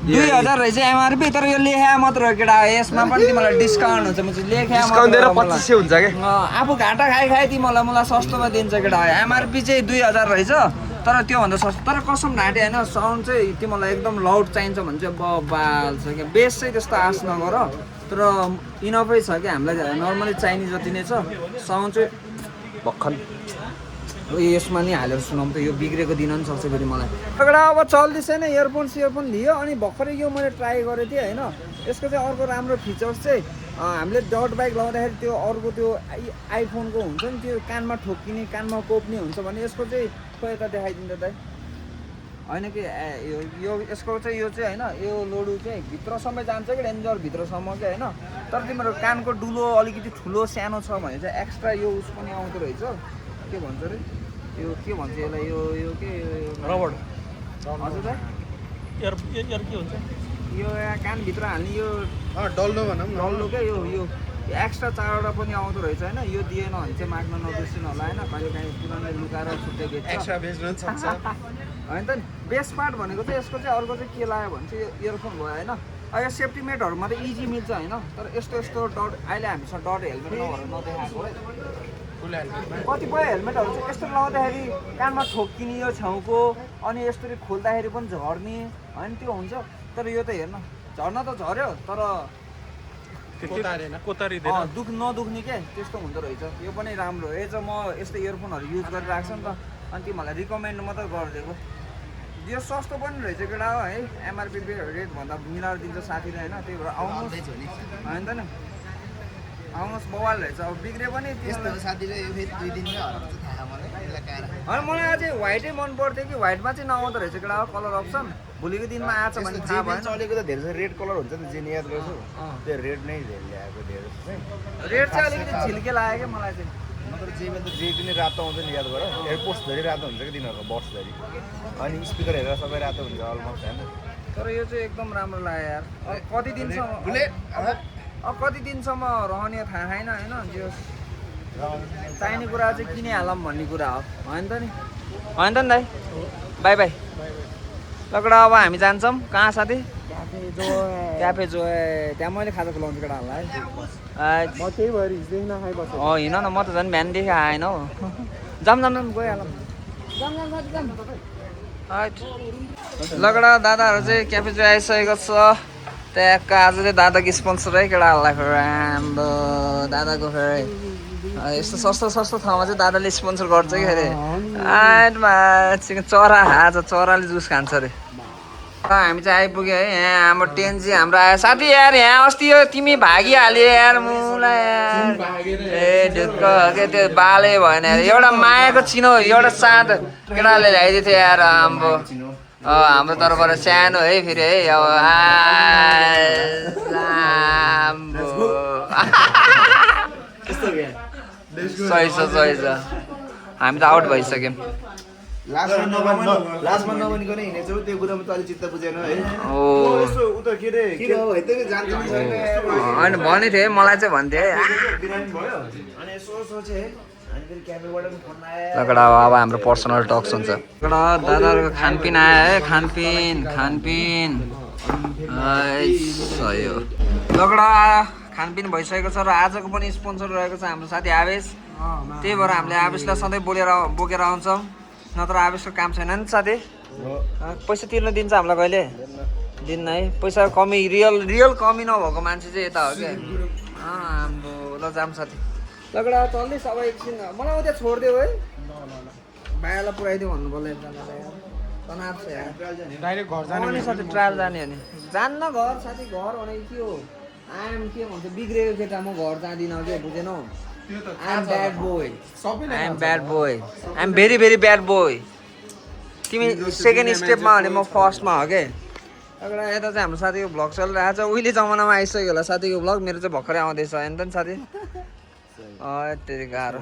2000 रहेछ एमआरपी तर यो लेखा मात्र हो केटा यसमा पनि तिमीलाई डिस्काउन्ट हुन्छ म चाहिँ लेखा डिस्काउन्ट दिएर 2500 हुन्छ के आफू घाटा खाइ तिमीलाई सस्तोमा दिन्छ केटा एमआरपी चाहिँ 2000 रहेछ तर त्योभन्दा सस्तो तर कसम ढाँटे होइन साउन्ड चाहिँ तिमीलाई एकदम लाउड चाहिन्छ भने चाहिँ बबाल छ क्या बेस चाहिँ त्यस्तो आश नगर तर इनफै छ कि हामीलाई नर्मली चाहिने जति नै छ साउन्ड चाहिँ भर्खर यसमा नि हालेर सुनाउँ त यो बिग्रेको दिन पनि सक्छ फेरि मलाई अब चल्दैछ नि इयरफोन लियो अनि भर्खरै यो मैले ट्राई गरेको थिएँ होइन यसको चाहिँ अर्को राम्रो फिचर्स चाहिँ हामीले डट बाइक लाउँदाखेरि त्यो अर्को त्यो आइफोनको हुन्छ नि त्यो कानमा ठोक्किने कानमा कोप्ने हुन्छ भने यसको चाहिँ खोइ यता देखाइदिन्छ दाइ होइन कि यो यसको चाहिँ यो चाहिँ होइन यो लोडु चाहिँ भित्रसम्म जान्छ कि डेन्जर भित्रसम्म क्या होइन तर तिम्रो कानको डुलो अलिकति ठुलो सानो छ भने चाहिँ एक्स्ट्रा यो उस पनि आउँदो रहेछ के भन्छ अरे यो के भन्छ यसलाई यो के रबर हजुर दाइ एयर के हुन्छ यो कानभित्र हाल्ने यो डल्लो भनौँ डल्लो क्या यो एक्स्ट्रा 4वटा पनि आउँदो रहेछ होइन यो दिएन भने चाहिँ माग्न नबिर्सिनु होला होइन कहिले काहीँ पुरानो लुकाएर छुट्टै बेच्छ एक्स्ट्रा बेच्नु पनि सक्छ होइन त नि बेस्ट पार्ट भनेको चाहिँ यसको चाहिँ अर्को चाहिँ के लाग्यो भने चाहिँ इयरफोन भयो होइन अब यो सेफ्टी मेटहरूमा त इजी मिल्छ होइन तर यस्तो डट अहिले हामीसँग डट हेलमेट नदेखाएको कतिपय हेलमेटहरू चाहिँ यस्तो लगाउँदाखेरि कानमा ठोक्किने यो छेउको अनि यसरी खोल्दाखेरि पनि झर्ने होइन त्यो हुन्छ तर यो त हेर्न झर्न त झऱ्यो तर नदुख्ने क्या त्यस्तो हुँदो रहेछ यो पनि राम्रो यो चाहिँ म यस्तो इयरफोनहरू युज गरिरहेको छु नि त अनि तिमीहरूलाई रिकमेन्ड मात्रै गरिदिएको यो सस्तो पनि रहेछ केटा हो है एमआरपी रेटभन्दा मिलाएर दिन्छ साथीले होइन त्यही भएर आउनुहोस् होइन त नि आउनुहोस् बवाल रहेछ अब बिग्रे पनि होइन मलाई अझै व्हाइटै मन पर्थ्यो कि व्हाइटमा चाहिँ नआउँदो रहेछ केटा हो कलर अप्सन भोलिको दिनमा आएछ भने थाहा भयो चलेको त धेरै रेड कलर हुन्छ नि जे याद गर्छु त्यो रेड नै ल्याएको धेरै रेड चाहिँ अलिकति झिल्के लाग्यो क्या मलाई चाहिँ नत्र जेमा त जे पनि रातो आउँछ नि याद गर एयरपोस्ट धरि रातो हुन्छ कि तिनीहरूको बक्स धरि अनि स्पिकर हेरेर सबै रातो हुन्छ अलमोस्ट होइन तर यो चाहिँ एकदम राम्रो लाग्यो यार कति दिनसम्म रहने थाहा छैन होइन जो चाहिने कुरा चाहिँ किनिहालौँ भन्ने कुरा हो होइन त नि दाइ बाई बाई लकडा अब हामी जान्छौँ कहाँ साथी क्याफे जो त्यहाँ मैले खाजा खुलाउँछु केटाहरूलाई हिँड न म त झन् बिहानदेखि आएन हौ जाम गइहालौँ लकडा दादाहरू चाहिँ क्याफे जो आइसकेको छ त्यहाँको आज चाहिँ दादाको स्पोन्सर है केटाहरूलाई राम्रो दादाको फेरि यस्तो सस्तो ठाउँमा चाहिँ दादाले स्पोन्सर गर्छ कि अरे चरा आज चराले जुस खान्छ अरे हामी चाहिँ आइपुग्यो है यहाँ हाम्रो टेन्जी हाम्रो आयो साथी यार यहाँ अस्ति यो तिमी भागिहाल्यो यार मुला यार ए ढुक्क के त्यो बाले भएन यार एउटा मायाको चिनो एउटा साथ केटाले ल्याइदिएको थियो यार हाम्रो तर्फबाट सानो है फेरि है अब सही छ हामी त आउट भइसक्यौँ लास्टमा नभनिकन हिँडेछौ त्यो कुरामा त अलिक चित्त बुझेन है होइन भनेको थिएँ मलाई चाहिँ भन्थेँ लकडा अब हाम्रो पर्सनल टक्स हुन्छ लकडा दादाहरूको खानपिन आयो है खानपिन सही हो लकडा खानपिन भइसकेको छ र आजको पनि स्पोन्सर रहेको छ हाम्रो साथी आवेश त्यही भएर हामीले आवेशलाई सधैँ बोकेर आउँछौँ नत्र आवेशको काम छैन नि साथी पैसा तिर्न दिन्छ हामीलाई कहिले दिन्न है पैसा कमी रियल कमी नभएको मान्छे चाहिँ यता हो क्या हाम्रो ल जाम साथी लकडा चल्दैछ अब एकछिन मलाई उता छोडिदियो है भाइलाई पुऱ्याइदियो भन्नु पर्ला एकजनालाई तनाव छ यार डाइरेक्ट घर जाने साथी ट्रायल जाने हो नि जान्न घर साथी घर भनेको के हो आइएम के भन्छ बिग्रेको केटा म घर जाँदिनँ के बुझेनौ I'm bad boy I'm very very bad boy तिमी सेकेन्ड स्टेपमा भने म फर्स्टमा हो के एउटा यता चाहिँ हाम्रो साथीको भ्लग चलिरहेको छ उहिले जमानामा आइसक्यो होला साथीको भ्लग मेरो चाहिँ भर्खरै आउँदैछ होइन त नि साथी त्यति गाह्रो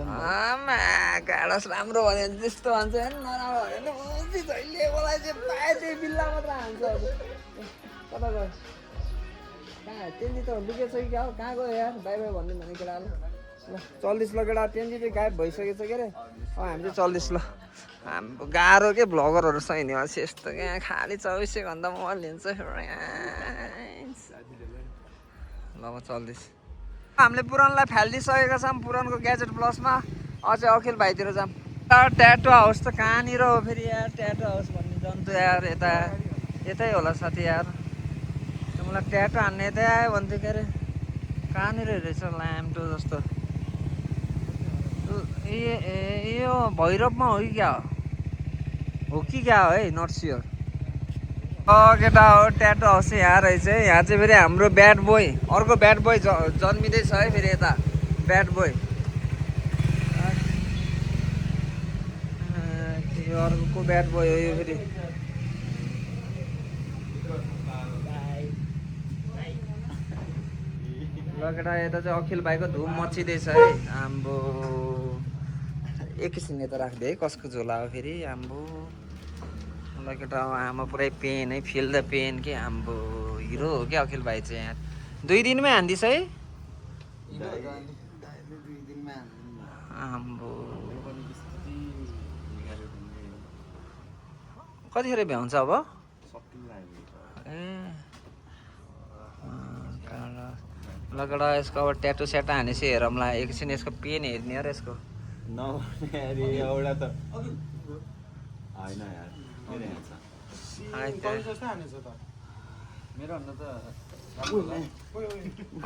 आमा गाडस राम्रो भने त्यस्तो भन्छ नराम्रो भने मलाई चाहिँ पाए त्यही बिल्ला मात्र हान्छ कता गयो कहाँ तेन्जी त लुकेछ कि क्या हो कहाँ गयो यार बाई बाई भनिदिनु भने केटाले ल चल्दैछ ल केटा तेन्जी चाहिँ गायब भइसकेको छ के अरे हामी चाहिँ चल्दैछ ल हाम्रो गाह्रो के भ्लगरहरू छ नि अझै यस्तो यहाँ खालि 24 घन्टा मोबाइल लिन्छ ल म चल्दैछ हामीले पुरानलाई फालिदिइसकेका छौँ पुरानको ग्याजेट प्लसमा अझै अखिल भाइतिर जाऊँ ट्याटो हाउस त कहाँनिर हो फेरि यार ट्याटो हाउस भन्ने जन्तु यार यतै होला साथी यार मलाई ट्याटो हान्ने यतै आयो भन्थ्यो के अरे कहाँनिर रहेछ ल्याम्टो जस्तो यो भैरवमा हो कि क्या हो कि क्या हो है नट स्योर केटा हो ट्याटो हाउस यहाँ रहेछ है यहाँ चाहिँ फेरि हाम्रो ब्याड बोय अर्को ब्याड बोय जन्मिँदैछ है फेरि यता ब्याड बोय यो अर्को ब्याड बोय हो यो फेरि ल केटा यता चाहिँ अखिल भाइको धुम मचिँदैछ है आम्बो एकैछिन यता राखिदिए है कसको झोला हो फेरि आम्बो ल केटा आमा पुरै पेन है फिल द पेन के आम्बो हिरो हो क्या अखिल भाइ चाहिँ यहाँ 2 दिनमै हान्दिस् है आम्बो कतिखेर भ्याउँछ अब ए लगडा यसको अब ट्याटु स्याटु हानेपछि हेरौँला एकछिन यसको पेन हेर्ने हो र यसको एउटा त होइन यार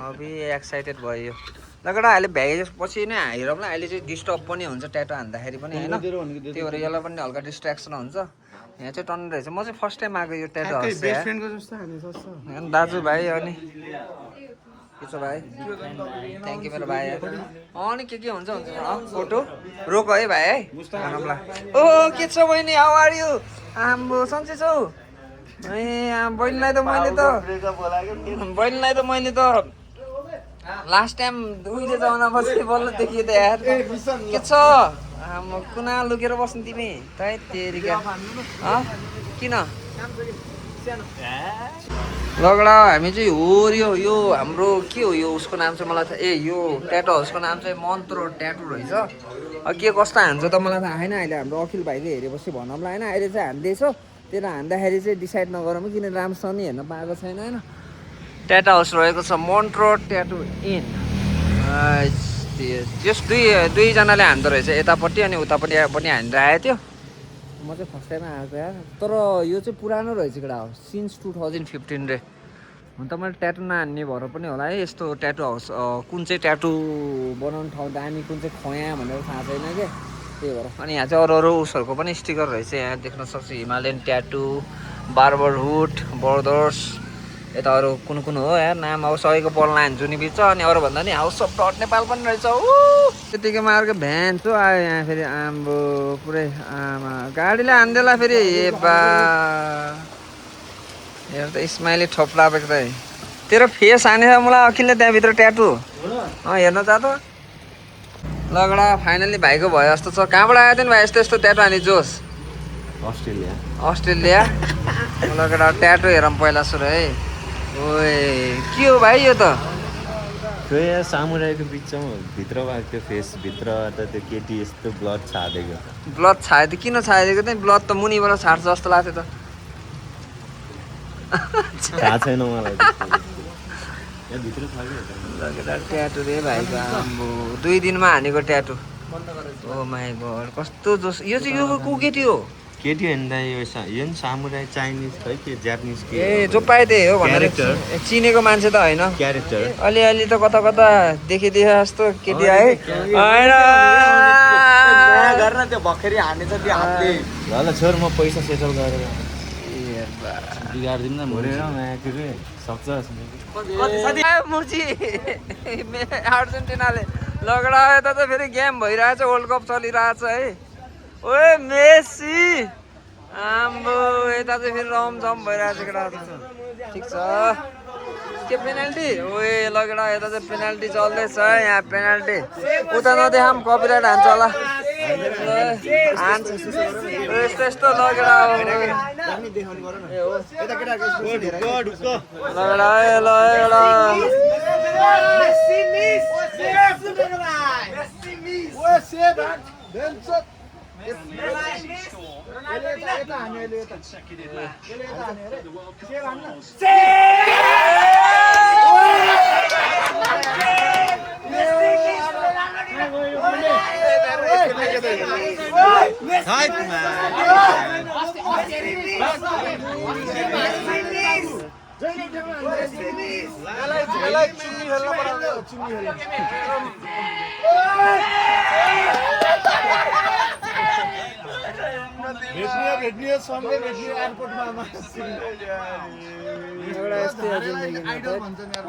अबि एक्साइटेड भयो लगडा अहिले भ्याएपछि नै हेरौँला अहिले चाहिँ डिस्टर्ब पनि हुन्छ ट्याटु हान्दाखेरि पनि होइन त्यही भएर यसलाई पनि हल्का डिस्ट्र्याक्सन हुन्छ यहाँ चाहिँ टन्ने रहेछ म चाहिँ फर्स्ट टाइम आएको यो ट्याटु हाउस दाजुभाइ अनि के छ भाइ थ्याङ्क यू मेरो भाइ अनि के हुन्छ फोटो रोक है भाइ है ओ के छ बहिनी हाउ आर यु आम्बो सन्चै छौ ए बहिनीलाई त मैले त लास्ट टाइम उहिले जमाना पछि बल्ल देखियो त यार के छ कुना लुकेर बस्नु तिमी तै तेरिका किन लगडा हामी चाहिँ हो यो हाम्रो के हो यो उसको नाम चाहिँ मलाई थाहा यो ट्याटु हाउसको नाम चाहिँ मन्त्रो ट्याटु रहेछ के कस्तो हान्छ त मलाई थाहा छैन अहिले हाम्रो अखिल भाइले हेरेपछि भनौँला होइन अहिले चाहिँ हान्दैछ त्यसले हान्दाखेरि चाहिँ डिसाइड नगरौँ किन राम्रोसँग नि हेर्न पाएको छैन होइन ट्याटु हाउस रहेको छ मन्त्रो ट्याटु इन त्यस दुईजनाले हान्दो रहेछ यतापट्टि अनि उतापट्टि पनि हानिरहेको थियो म चाहिँ फर्स्ट टाइम आएको यार तर यो चाहिँ पुरानो रहेछ केटा हो सिन्स 2015 रे हुन त मैले ट्याटु नहान्ने भएर पनि होला है यस्तो ट्याटु हाउस कुन चाहिँ ट्याटु बनाउने ठाउँ दामी कुन चाहिँ खोया भनेर थाहा छैन क्या त्यही भएर अनि यहाँ चाहिँ अरू उसहरूको पनि स्टिकर रहेछ यहाँ देख्न सक्छु हिमालयन ट्याटु बार्बरहुड ब्रदर्स यता अरू कुन हो यार नाम अब सबैको बोल्न हान्छु नि बिच अनि अरूभन्दा नि हाउस अफ डट नेपाल पनि रहेछ त्यतिकैमा अर्को भ्यान चाहिँ आयो यहाँ फेरि आम्बो पुरै आमा गाडीले हान्देला फेरि हेबा हेर त स्माइली ठोप्ला बेग्दै तेरो फेस हानेछ मलाई अखिलले त्यहाँभित्र ट्याटु हेर्न जा त लगडा फाइनल्ली भाइको भयो जस्तो छ कहाँबाट आएको थियो नि भाइ यस्तो ट्याटु हाने जोस अस्ट्रेलिया लगडा ट्याटु हेरौँ पहिला सुरु है ओए के हो भाइ यो त सामुराईको बिचमा भित्र भएको त्यो फेसभित्र त त्यो केटी यस्तो ब्लड छादिदियो किन छादिदिएको त्यही ब्लड त मुनिबाट छाड्छ जस्तो लाग्थ्यो त थाहा छैन मलाई ट्याटु रे भाइको आम्बो 2 दिनमा हानेको ट्याटु ओ माई गड कस्तो जोस यो चाहिँ यो को केटी हो केटी होइन त यो नि सामुराई चाइनिज है के जापानिज के ए जो पाए त्यही हो भनेर चिनेको मान्छे त होइन क्यारेक्टर अलि त कता देखिदिए जस्तो केटी आए होइन गर्न त्यो भर्खरै हानेछ त्यो हातले ल छोर म पैसा सेटल गरेर बिगारिदिनु न भोरेर के सक्छ मुर्ची अर्जेन्टिनाले लगडा यता त फेरि गेम भइरहेछ वर्ल्ड कप चलिरहेछ है ओए मेसी आम्बो यता चाहिँ फेरि रमझम भइरहेछ केटा ठिक छ के पेनाल्टी ओए लगेडा यता चाहिँ पेनाल्टी चल्दैछ यहाँ पेनाल्टी उता नदेखाम कपिराइट हान्छ होला हान्छ यस्तो लगेडा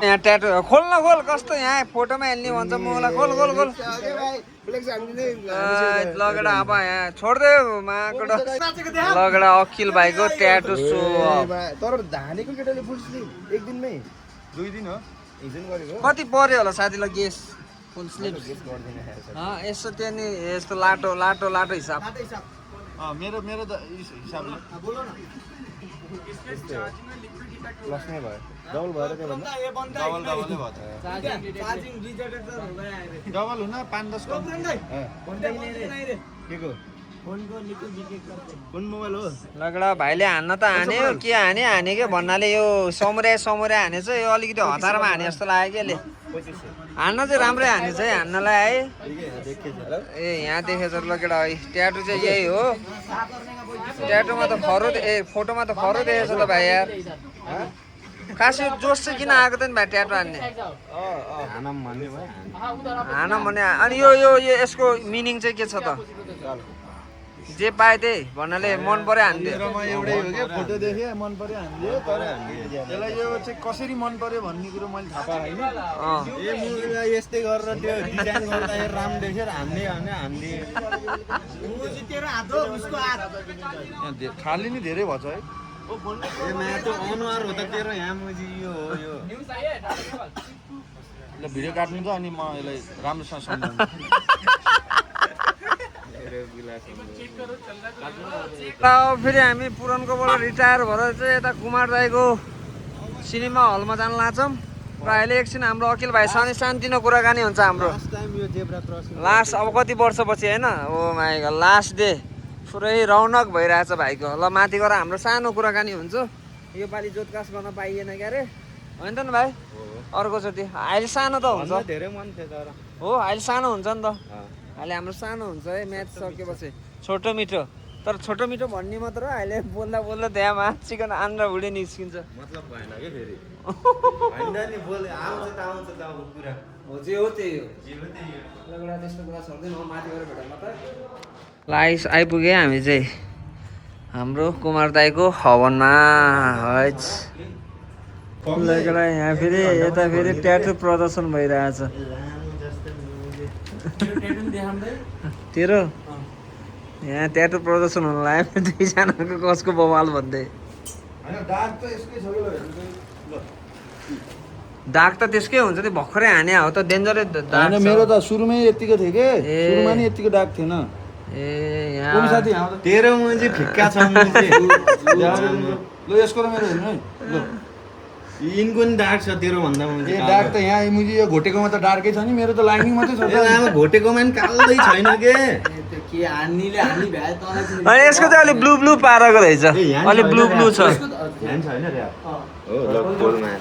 यहाँ ट्याटु खोल न खोल कस्तो यहाँ फोटोमा हेल्ने भन्छ मलाई खोल खोल खोल लगेडा अब यहाँ छोड्दै लगेडा अखिल भाइको ट्याटु सो तर धानेको केटाले फुल स्लिभ एक दिनमै 2 दिन हो हिजो गरेको कति पर्यो होला साथीलाई गेस फुल स्लिभ यसो त्यहाँ यस्तो लाटो लाटो लाटो हिसाब मेरो त हिसाबले प्लस नै भयो डबल भएर त्यो भन्दा डबल हुन 5-10 कम के को कुन मोबाइल हो लगडा भाइले हान्न त हान्यो के हाने के भन्नाले यो समुरे हानेछ यो अलिकति हतारमा हाने जस्तो लाग्यो कि यसले हान्न चाहिँ राम्रै हानेछ है हान्नलाई है ए यहाँ देखेछ ल केटा है ट्याटु चाहिँ यही हो ट्याटुमा त खरो फोटोमा त खरो देखेछ त भाइ यार खास यो जोस चाहिँ किन आएको त नि भाइ ट्याटु हान्ने हानम भन्ने अनि यो यसको मिनिङ चाहिँ के छ त जे पाए त्यही भन्नाले मन पर्यो हान्दियो एउटै हो क्या फोटो देखेँ मन पर्यो हान्दियो तर त्यसलाई यो चाहिँ कसरी मन पर्यो भन्ने कुरो मैले थाहा पाएँ होइन यस्तै गरेर त्यो डिजाइन गर्दाखेरि राम्रो देखेर हान्ने खाली नि धेरै भएछ है अनुहार हो त तेरो यहाँ मुजी यो हो यो भिडियो काट्नु त अनि म यसलाई राम्रोसँग सम्झाउँछु फेरि हामी पुरानकोबाट रिटायर भएर चाहिँ यता कुमार दाईको सिनेमा हलमा जान लाग्छौँ र अहिले एकछिन हाम्रो अखिल भाइसँग शान्तिनो कुराकानी हुन्छ हाम्रो लास्ट अब कति वर्षपछि होइन ओ माइ गॉड लास्ट डे पुरै रौनक भइरहेछ भाइको ल माथि गएर हाम्रो सानो कुराकानी हुन्छ योपालि जोतकास गर्न पाइएन क्या अरे होइन त नि भाइ अर्कोचोटि अहिले सानो त हुन्छ धेरै मन थियो तर हो अहिले सानो हुन्छ नि त अहिले हाम्रो सानो हुन्छ है म्याच सकेपछि छोटो मिठो तर छोटो मिठो भन्ने मात्र अहिले बोल्दा त्यहाँ मान्छेको आन्द्रा भुँडी निस्किन्छ मतलब भएन के फेरि हैन नि बोले आउँछ त अब कुरा हो जे हो त्यही हो एउटा त्यस्तो कुरा छोड्दैन म माथि गएर भेटौँ त ल आइपुगेँ हामी चाहिँ हाम्रो कुमार दाईको हवनमा यहाँ फेरि यता फेरि ट्याटु प्रदर्शन भइरहेछ तेरो यहाँ ट्याटु प्रदर्शन हुन लाग्यो दुईजनाको कसको बवाल भन्दै दाग त त्यसकै हुन्छ नि भर्खरै हाने हो त डेन्जरै दाग मेरो त सुरुमै यतिको थियो के सुरुमा नि यतिको दाग थिएन ए यहाँ साथी तेरो मुजी फिक्का छ मुजी ल यसको र मेरो हेर्नु है ल यिनको नि डार्क छ तेरो भन्दा मुजी डार्क त यहाँ मुजी यो घोटेकोमा त डार्कै छ नि मेरो त लाइनिङ मात्रै छ लामो घोटेकोमा नि कालै छैन के के हान्नीले हान्नी भ्याए तँलाई अनि यसको चाहिँ अलि ब्लू पारेको रहेछ अलि ब्लू छ ध्यान छैन रे हो ल बोलमा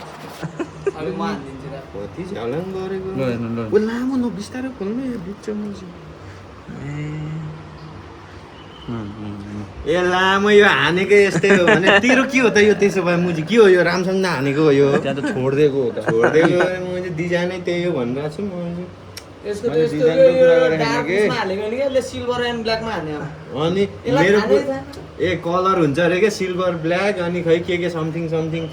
अलि म हान्दिन्छु रे कति झलङ गरेको ल हेर्नु ल ओ लामो न बिस्तारै खोल्नु यो बिच मुजी ए लामो यो हानेकै यस्तै हो भने तेरो के हो त यो त्यसो भए मुजी के हो यो रामसँग नहानेको हो यो त्यहाँ त छोड्दिएको हो त छोड्दिएको मैले डिजाइनै त्यही हो भनिरहेको छु म यसको त यस्तो डार्कमा हालेको नि यसले सिल्भर एन्ड ब्ल्याकमा हाने अनि मेरो ए कलर हुन्छ अरे के सिल्भर ब्ल्याक अनि खै के समथिङ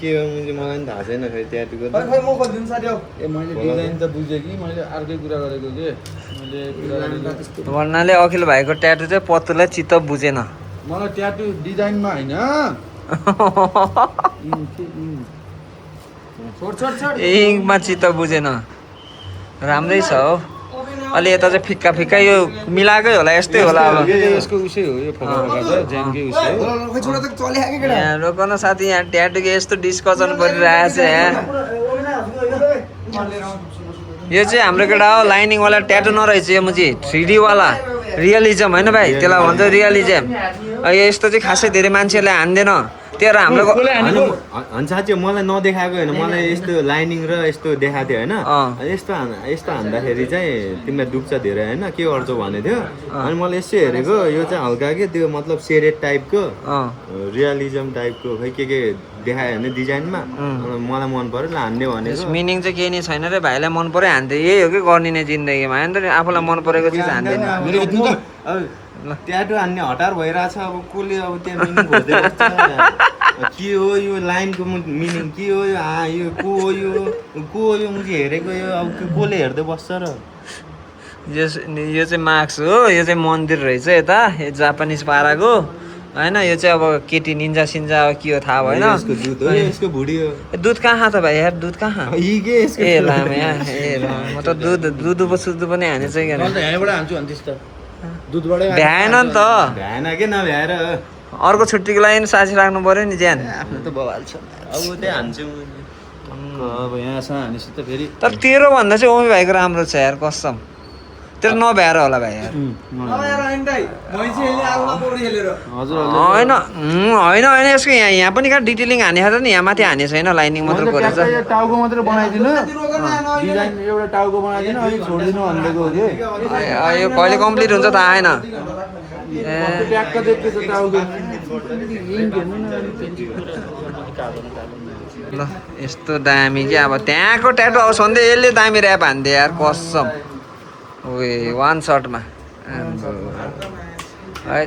के हो मुजी मलाई नि थाहा छैन खै ट्याटुको खै म खोल्दिनु साथी हो ए मैले डिजाइन त बुझेँ कि मैले अर्कै कुरा गरेको के मैले भन्नाले अखिल भाइको ट्याटु चाहिँ पत्तुलाई चित्त बुझेन मलाई ट्याटु डिजाइनमा हैन इङमा चित्त बुझेन राम्रै छ हो अलि यता चाहिँ फिक्का यो मिलाएकै होला यस्तै होला अब यसको उसै हो यो फोटो जेमकै उसै हो यहाँ रोकन साथी यहाँ ट्याटुको यस्तो डिस्कसन गरिरहेछ यहाँ यो चाहिँ हाम्रो केटा हो लाइनिङवाला ट्याटु नरहेछ यो मुजी 3D वाला रियलिजम होइन भाइ त्यसलाई भन्छ रियलिजम यो यस्तो चाहिँ खासै धेरै मान्छेहरूले हान्दैन त्यो हाम्रो साँच्चै मलाई नदेखाएको होइन मलाई यस्तो लाइनिङ र यस्तो देखाएको थियो होइन यस्तो हान्दाखेरि चाहिँ तिमीलाई दुख्छ धेरै होइन के गर्छौ भने थियो अनि मैले यसो हेरेको यो चाहिँ हल्का के त्यो मतलब सेडेड टाइपको रियलिजम टाइपको खै के देखायो भने डिजाइनमा मलाई मन पर्यो ल हान्ने भनेको मिनिङ चाहिँ केही नै छैन रे भाइलाई मन पर्यो हान्दै यही हो कि गर्ने नै जिन्दगीमा होइन त आफूलाई मन परेको चिज हान्दैन ट्याटु हान्ने हतार भइरहेछ अब कसले अब त्यो मिनिङ खोज्दै के हो यो लाइनको मिनिङ के हो यो को हो यो मुझे हेरेको यो अब कसले हेर्दै बस्छ र यो चाहिँ मार्क्स हो यो चाहिँ मन्दिर रहेछ यता यो जापानिज पाराको होइन यो चाहिँ अब केटी निन्जा सिन्जा अब के हो थाहा भएन यसको भुडी हो दुध कहाँ त भाइ यार दुध कहाँ ए लामे म त दुध पनि हानेछ यहाँबाट हान्छु भन्दैछ त दुधबाटै भ्याएन नि त भ्याएन के नभ्याएर अर्को छुट्टीको लागि साँची राख्नु पऱ्यो नि ज्यान आफ्नो त बवाल छ अब त्यही हान्छु म अब यहाँसँग हानेपछि त फेरि तर तेरो भन्दा चाहिँ ओमी भाइको राम्रो छ यार कसम तेरो नभ्याएर होला भाइ यार हजुर होइन होइन यसको यहाँ पनि कहाँ डिटेलिङ हानेको छ नि यहाँ माथि हानेको छैन लाइनिङ मात्र गरेछ टाउको मात्रै बनाइदिनु डिजाइन एउटा टाउको बनाइदिनु अलिक छोडिदिनु भनेको हो कि यो कहिले कम्प्लिट हुन्छ त आएन ट्याक्क देख्दैछ टाउको ल यस्तो दामी कि अब त्यहाँको ट्याटो अब सधैँ यसले दामी ऱ्याप हान्थ्यो यार कसम ओए वान सर्टमा है